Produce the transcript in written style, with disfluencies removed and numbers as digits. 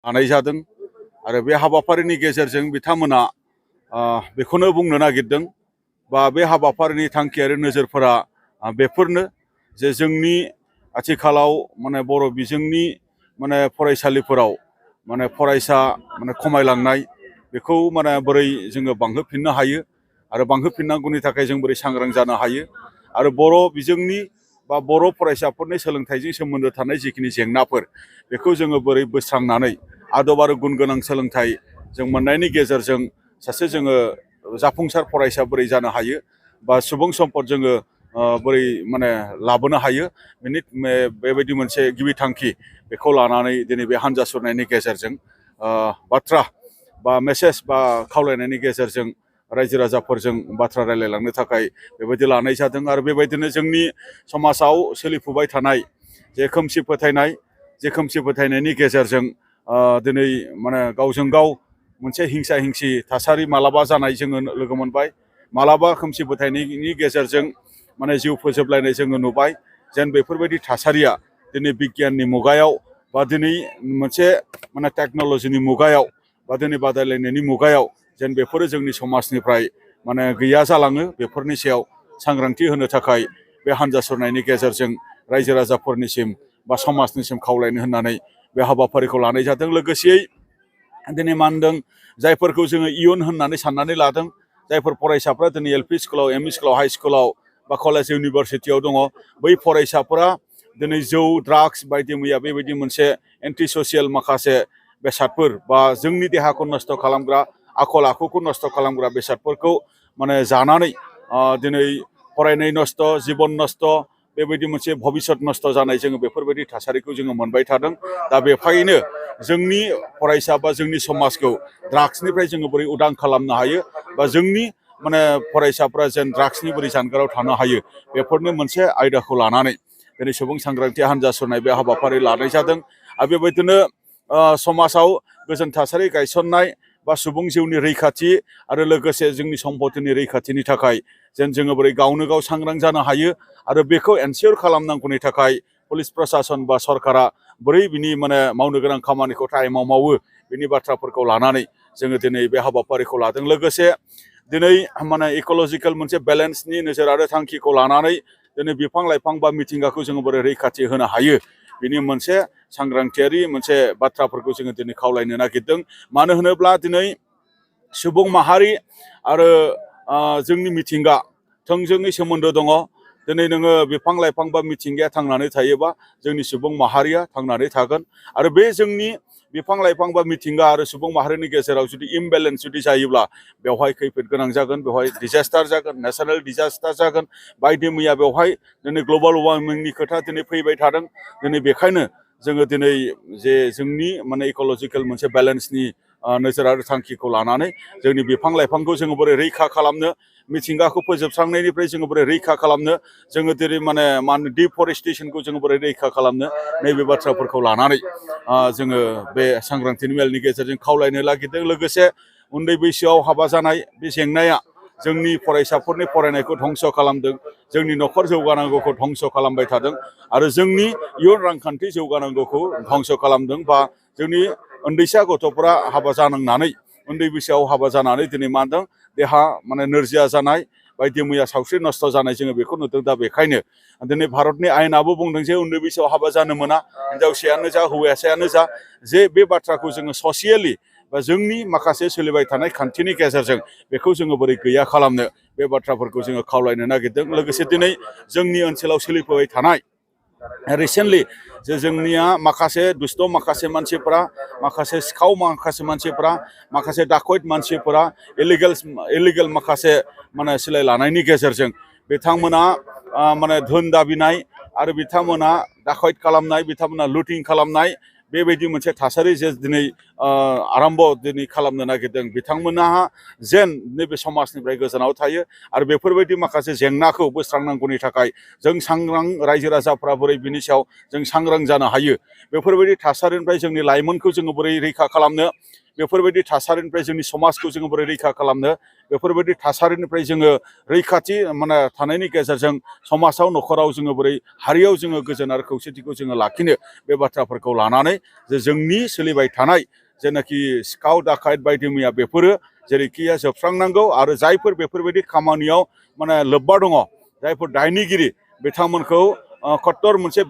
लानाय जादों आरो बे हाबाफारिनि गेजेरजों बिथांमोना बेखौनो बुंनो नागिरदों बा बे हाबाफारिनि थांखियारि नोजोरफोरा बेफोरनो जे जोंनि आथिखालाव माने बर' बिजोंनि माने फरायसालिफोराव माने फरायसा माने खमायलांनाय बेखौ माने बोरै जोङो बांहोफिननो हायो आरो बांहोफिननांगौनि थाखाय जों बोरै सांग्रां जानो हायो आरो बर' बिजोंनि बा बर' फरायसाफोरनि सोलोंथाइजों सोमोन्दो थानाय जिखिनि जेंनाफोर बेखौ जोङो बोरै बोस्रांनानै आदब आरो गुन गोनां सोलोंथाइ जों मोननायनि गेजेरजों सासे जोङो जाफुंसार फरायसा बोरै जानो हायो बा सुबुं सम्पद जोङो बोरै माने लाबोनो हायो बेबायदि मोनसे गिबि थांखि बेखौ लानानै दिनै बे हान्जा सुरनायनि गेजेरजों बाथ्रा बा मेसेज बा खावलायनायनि गेजेरजों रायजो राजाफोरजों बाथ्रा रायलायलांनो थाखाय बेबायदि लानाय जादों आरो बेबायदिनो जोंनि समाजाव सोलिफुबाय थानाय जे खोमसि फोथायनायनि गेजेरजों दिनै माने गावजों गाव मोनसे हिंसा हिंसि थासारि मालाबा जानाय जोङो लोगो मोनबाय मालाबा खोमसि फोथायनायनि गेजेरजों माने जिउ फोजोबलायनाय जोङो नुबाय जेन बेफोरबायदि थासारिया दिनै बिगियाननि मुगायाव बा दिनै मोनसे माने टेक्न'लजिनि मुगायाव बा दिनै बादायलायनायनि मुगायाव जेन बेफोरो जोंनि समाजनिफ्राय माने गैया जालाङो बेफोरनि सायाव सांग्रांथि होनो थाखाय बे हान्जा सुरनायनि गेजेरजों रायजो राजाफोरनिसिम बा समाजनिसिम खावलायनो होननानै बे हाबाफारिखौ लानाय जादों। लोगोसेयै दिनै मा होनदों जायफोरखौ जोङो इयुन होननानै साननानै लादों जायफोर फरायसाफ्रा दिनै एल पि स्कुलाव एम इ स्कुलाव हाइ स्कुलाव बा कलेज इउनिभारसिटियाव दङ बै फरायसाफोरा दिनै जौ ड्राग्स बायदि मैया बेबायदि मोनसे एन्टि ससियेल माखासे बेसादफोर बा जोंनि देहाखौ नस्थ' खालामग्रा आखल आखुखौ नस्थ' खालामग्रा बेसादफोरखौ माने जानानै दिनै फरायनाय नस्थ' जिबन नस्थ' बेबायदि मोनसे भबिसत नस्थ' जानाय जोङो बेफोरबायदि थासारिखौ जोङो मोनबाय थादों। दा बेखायनो जोंनि फरायसा बा जोंनि समाजखौ ड्राग्सनिफ्राय जोङो बोरै उदां खालामनो हायो बा जोंनि माने फरायसाफ्रा जेन ड्राग्सनि बोरै जानगाराव थानो हायो बेफोरनि मोनसे आयदाखौ लानानै दिनै सुबुं सांग्रांथि हान्जा सुरनाय बे हाबाफारि लानाय जादों आरो बेबायदिनो समाजाव गोजोन थासारि गायसननाय बा सुबुं जिउनि रैखाथि आरो लोगोसे जोंनि सम्पतिनि रैखाथिनि थाखाय जेन जोङो बोरै गावनो गाव सांग्रां जानो हायो आरो बेखौ एनसियर खालामनांगौनि थाखाय पुलिस प्रसासन बा सरकारा बोरै बिनि माने मावनो गोनां खामानिखौ टाइमाव मावो बिनि बाथ्राफोरखौ लानानै जोङो दिनै बे हाबाफारिखौ लादों। लोगोसे दिनै माने इक'लजिकेल मोनसे बेलेन्सनि नोजोर आरो थांखिखौ लानानै दिनै बिफां लाइफां बा मिथिंगाखौ जोङो बोरै रैखाथि होनो हायो बिनि मोनसे सांग्रांथियारि मोनसे बाथ्राफोरखौ जोङो दिनै खावलायनो नागिरदों। मानो होनोब्ला दिनै सुबुं माहारि आरो जोंनि मिथिंगा थोंजोङै सोमोन्दो दङ। दिनै नोङो बिफां लाइफां बा मिथिंगाया थांनानै थायोबा जोंनि सुबुं माहारिया थांनानै थागोन आरो बे जोंनि बिफां लाइफां बा मिथिंगा आरो सुबुं माहारिनि गेजेराव जुदि इमबेलेन्स जुदि जायोब्ला बेवहाय खैफोद गोनां जागोन बेवहाय डिजास्टार जागोन नेचारेल डिजास्टार जागोन बायदि मैया बेवहाय दिनै ग्लबेल वार्मिंनि खोथा दिनै फैबाय थादों। दिनै बेखायनो जोङो दिनै जे जोंनि माने इक'लजिकेल मोनसे बेलेन्सनि नोजोर आरो थांखिखौ लानानै जोंनि बिफां लाइफांखौ जोङो बोरै रैखा खालामनो मिथिंगाखौ फोजोबस्रांनायनिफ्राय जोङो बोरै रैखा खालामनो जोङो दिनै माने मा होनो डिफरेस्टेसनखौ जोङो बोरै रैखा खालामनो नैबे बाथ्राफोरखौ लानानै जोङो बे सांग्रांथिनि मेलनि गेजेरजों खावलायनो नागिरदों। लोगोसे उन्दै बैसोआव हाबा जानाय बे जेंनाया जोंनि फरायसाफोरनि फरायनायखौ धंस' खालामदों जोंनि न'खर जौगानांगौखौ धंस' खालामबाय थादों आरो जोंनि इयुन रांखान्थि जौगानांगौखौ धंस' खालामदों बा जोंनि उन्दैसा गथ'फोरा हाबा जानांनानै उन्दै बैसोआव हाबा जानानै दिनै मा होनदों देहा माने नोरजिया जानाय बायदि मैया सावस्रि नस्थ' जानाय जोङो बेखौ नुदों। दा बेखायनो दिनै भारतनि आयेनाबो बुंदों जे उन्दै बैसोआव हाबा जानो मोना हिनजावसायानो जा हौवासायानो जा जे बे बाथ्राखौ जोङो ससियेलि बा जोंनि माखासे सोलिबाय थानाय खान्थिनि गेजेरजों बेखौ जोङो बोरै गैया खालामनो बे बाथ्राफोरखौ जोङो खावलायनो नागिरदों। लोगोसे दिनै जोंनि ओनसोलाव सोलिफुबाय थानाय रिसेन्टलि जे जोंनिया माखासे दुस्त माखासे मानसिफोरा माखासे सिखाव माखासे मानसिफोरा माखासे डाकैत मानसिफोरा इलिगेल माखासे माने सिलाय लानायनि गेजेरजों बिथांमोना माने धोन दाबिनाय आरो बिथांमोना डाकैत खालामनाय बिथांमोना लुटिं खालामनाय बेबायदि मोनसे थासारि जे दिनै आरम्भ दिनै खालामनो नागिरदों बिथांमोनहा जेन नैबे समाजनिफ्राय गोजानाव थायो आरो बेफोरबायदि माखासे जेंनाखौ बोस्रांनांगौनि थाखाय जों सांग्रां रायजो राजाफ्रा बोरै बिनि सायाव जों सांग्रां जानो हायो बेफोरबायदि थासारिनिफ्राय जोंनि लाइमोनखौ जोङो बोरै रैखा खालामनो बेफोरबायदि थासारिनिफ्राय जोंनि समाजखौ जोङो बोरै रैखा खालामनो बेफोरबायदि थासारिनिफ्राय जोङो रैखाथि माने थानायनि गेजेरजों समाजाव न'खराव जोङो बोरै हारियाव जोङो गोजोन आरो खौसेथिखौ जोङो लाखिनो बे बाथ्राफोरखौ लानानै जे जोंनि सोलिबाय थानाय जेनाखि सिखाव दाखायत बायदि मैया बेफोरो जेरैखिया जोबस्रांनांगौ आरो जायफोर बेफोरबायदि खामानियाव माने लोब्बा दङ जायफोर दायनिगिरि बिथांमोनखौ कट्टर मोनसे